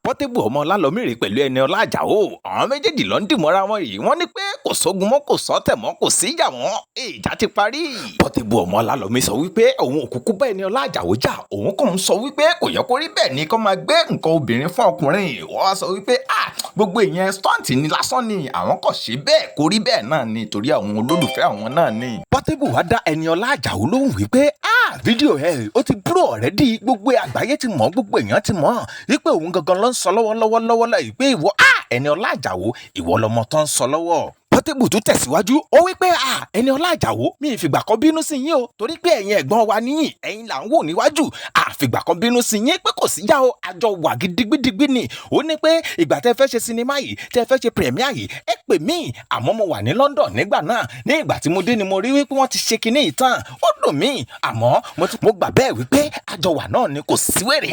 Portable ọmọ Ọlálọ́mí rèé pẹ̀lú Ẹniọlá Àjàó. Àwọn méjèèjì ló ń dìmọ́ra wọn yìí. Wọ́n ní pé kò sógun mọ́, kò sọ́tẹ̀ mọ́, kò síjà mọ́, ìjà ti parí. Portable ọmọ Ọlálọ́mí sọ wípé òun ò kúkú bá Ẹniọlá Àjàó jà, òun kàn ń sọ wípé kò yẹ kó rí bẹ́ẹ̀ ni kó máa gbé nǹkan obìnrin fún ọkùnrin. Wọ́n wá sọ wípé ah, gbogbo ìyẹn stunt ni lásán ni, àwọn kò ṣe bẹ́ẹ̀ kó rí bẹ́ẹ̀ náà ni torí àwọn olólùfẹ́ àwọn náà ni. Portable wá dá Ẹniọlá Àjàó lóhùn wípé ah, fídíò ẹ̀ ó ti blow already, gbogbo àgbáyé ti mọ̀, gbogbo èèyàn ti mọ̀ wípé òun gangan ló ń sọ lọ́wọ́lọ́wọ́ lọ́wọ́ yìí pé ìwọ, ah, Ẹniọlá Àjàó, ìwọ lọmọ tó ń sọ lọ́wọ́. Portable tún tẹ̀síwájú, ó wí pé à, Ẹniọlá Àjàó, mi ì fìgbà kan bínú sí yín o, torí pé ẹ̀yin ẹ̀gbọ́n wa níyìn, ẹ̀yin là ń wò níwájú. Àfìgbà kan bínú sí yín pé kò síjà o, àjọ wà gidigbidigbi ni. Ó ní pé ìgbà tẹ́ fẹ́ ṣe sinimá yìí, tẹ́ fẹ́ ṣe premiere yìí, ẹ pè mí, àmọ́ mo wà ní London nígbà náà. Ní ìgbà tí mo dé ni mo rí wípé wọ́n ti ṣe kinní yìí tán. Ó dùn mí, àmọ́ mo gbà bẹ́ẹ̀ wípé àjọ wà náà ni, kò sí wèrè.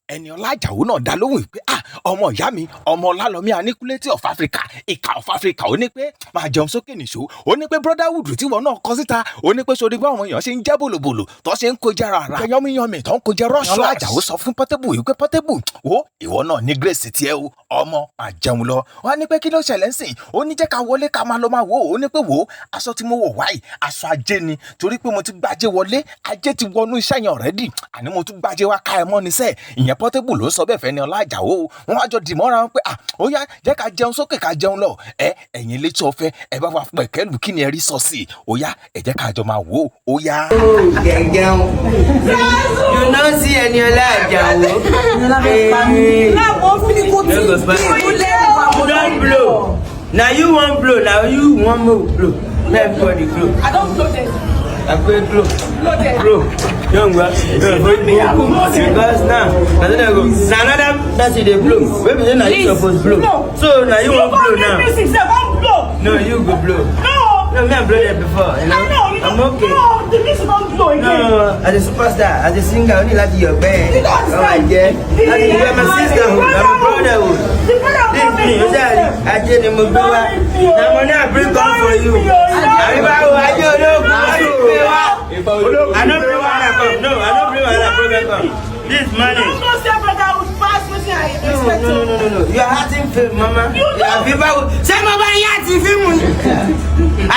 Ẹniọlá Àjàó náà dá lóhùn pé ah, ọmọ ìyá mi, ọmọ Ọlálọ́mí Aníkúlétì of Africa, ìkà of Africa, ó ní pé máa jẹun sókè nìṣó. Ó ní pé brotherhood tí wọn náà kọ síta, ó ní pé sórí bí àwọn èèyàn ṣe ń jẹ́ bòlòbòlò tó ṣe ń kó jẹ́ rárá yánmíyánmí tó ń kó jẹ́ rọ́ṣọ́. Ẹniọlá Àjàó sọ fún Portable yìí pé Portable wo, ìwọ náà ní grace tiẹ̀ o, ọmọ máa jẹun lọ. Wọn á ní pé kí ló ṣẹlẹ̀ ń sìn? Ó ní jẹ́ ká wọlé, ká máa lọ máa wò ó. Ó ní pé wò ó, aṣọ tí mo wọ̀ wáyìí, aṣọ ajé ni, torí pé mo ti gbájé wọlé, ajé ti wọnú iṣẹ́ yẹn already, àní mo tún gbájé wá ká ẹ mọ́ ní sẹ́ẹ̀. Ìyẹn Portable ló sọ bẹ́ẹ̀ fẹ́ Ẹniọlá Àjàó. Wọ́n wá jọ dìmọ́ra wọn pé ah, ó yá, jẹ́ ká jẹun sókè, ká jẹun lọ. Ẹ ẹ̀yin létí ọ̀fẹ́, ẹ bá wa pẹ̀kẹ́lù, kí ni ẹ rí sọ sí i? Ó yá, ẹ jẹ́ ká jọ máa wò ó. Ó yá. Gẹ̀gẹ̀un. You no see Eniola Ajao. You don blow. Na you wan blow, na you wan make blow. Make everybody blow. I don blow them. I go blow. Blow them. Blow. Young gba. Because now, na so dem go. Na another person dey blow. Wey be say na you suppose blow. No. So na you wan blow You now. go make music sef, wan blow. No, you go blow. No. No, me I blow there before. You know? I know. You I'm don't, okay. No, the music don blow again. No, as a superstar, as a singer, o ní láti yọ̀ bẹ́ẹ̀. You don't understand. Ọmọ jẹ́. Láti you are my sisterhood, I'm a brotherhood. The brother This me, o ṣe ajé ni mo gbé wá. Na money I bring come for you. Àbí báwo ajé ológun wá ló gbé wá? I no bring wahala come. No, I no bring wahala problem come. This money. You no say brotherhood pass wetin I No, expect. no, no, no, no. You are acting film, mama. You don't- Àbí báwo? Ṣé mo bá yá ti fíìmù ni?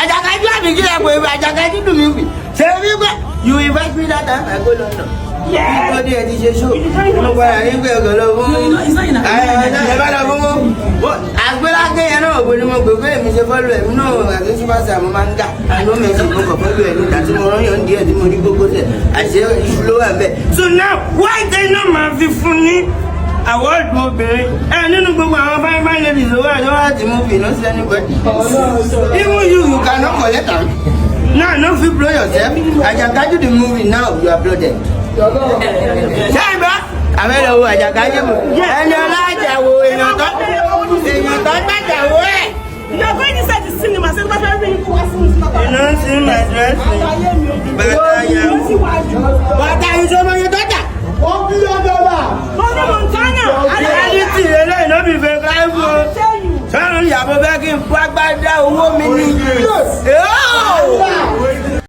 Àjàkájú àbí kí lẹ pè é? Àjàkájú dùn mí wì. Ṣé wípé you invite me that time I go London? Yes. Ó dé ẹ ti ṣe show. Mo padà ní pé ọkọ̀ lọ fún. Ẹ bá lọ fún. Àgbélágé yẹn náà òbò ni mo gbé pé èmi ṣe follow ẹ̀ náà àti superstar mo máa ń gà. Àná mi sì mo kàn follow ẹ̀ nígbà tí mo rán yàn díẹ̀ tí mo rí gbogbo tẹ̀. Àṣé iṣu ló wà bẹ́ẹ̀. So now why they náà máa fi fún ní award obìnrin? Ẹ nínú gbogbo àwọn fine fine ladies ló wà lọ́wọ́ àti movie, no see anybody. Even you, you cannot collect am. Now no fit blow yourself. Àjàkájú the movie, now you are blooded. Ṣáàbà àbẹ̀lẹ̀ wo Àjàkájú mọ̀? Ẹniọlá Àjàó, èèyàn tó gbàjàwó ẹ̀. You are going inside the cinema. Say what every you go cinema. You no see my dress. Bàtà yàwó. Bàtà ìṣọmọ yẹn tó tà. Money Montana. Reality eléyìí no be fake life o. Tell you. Sọ́run ìyàbọ̀ fẹ́ kí n kó agbádá owó mi ní.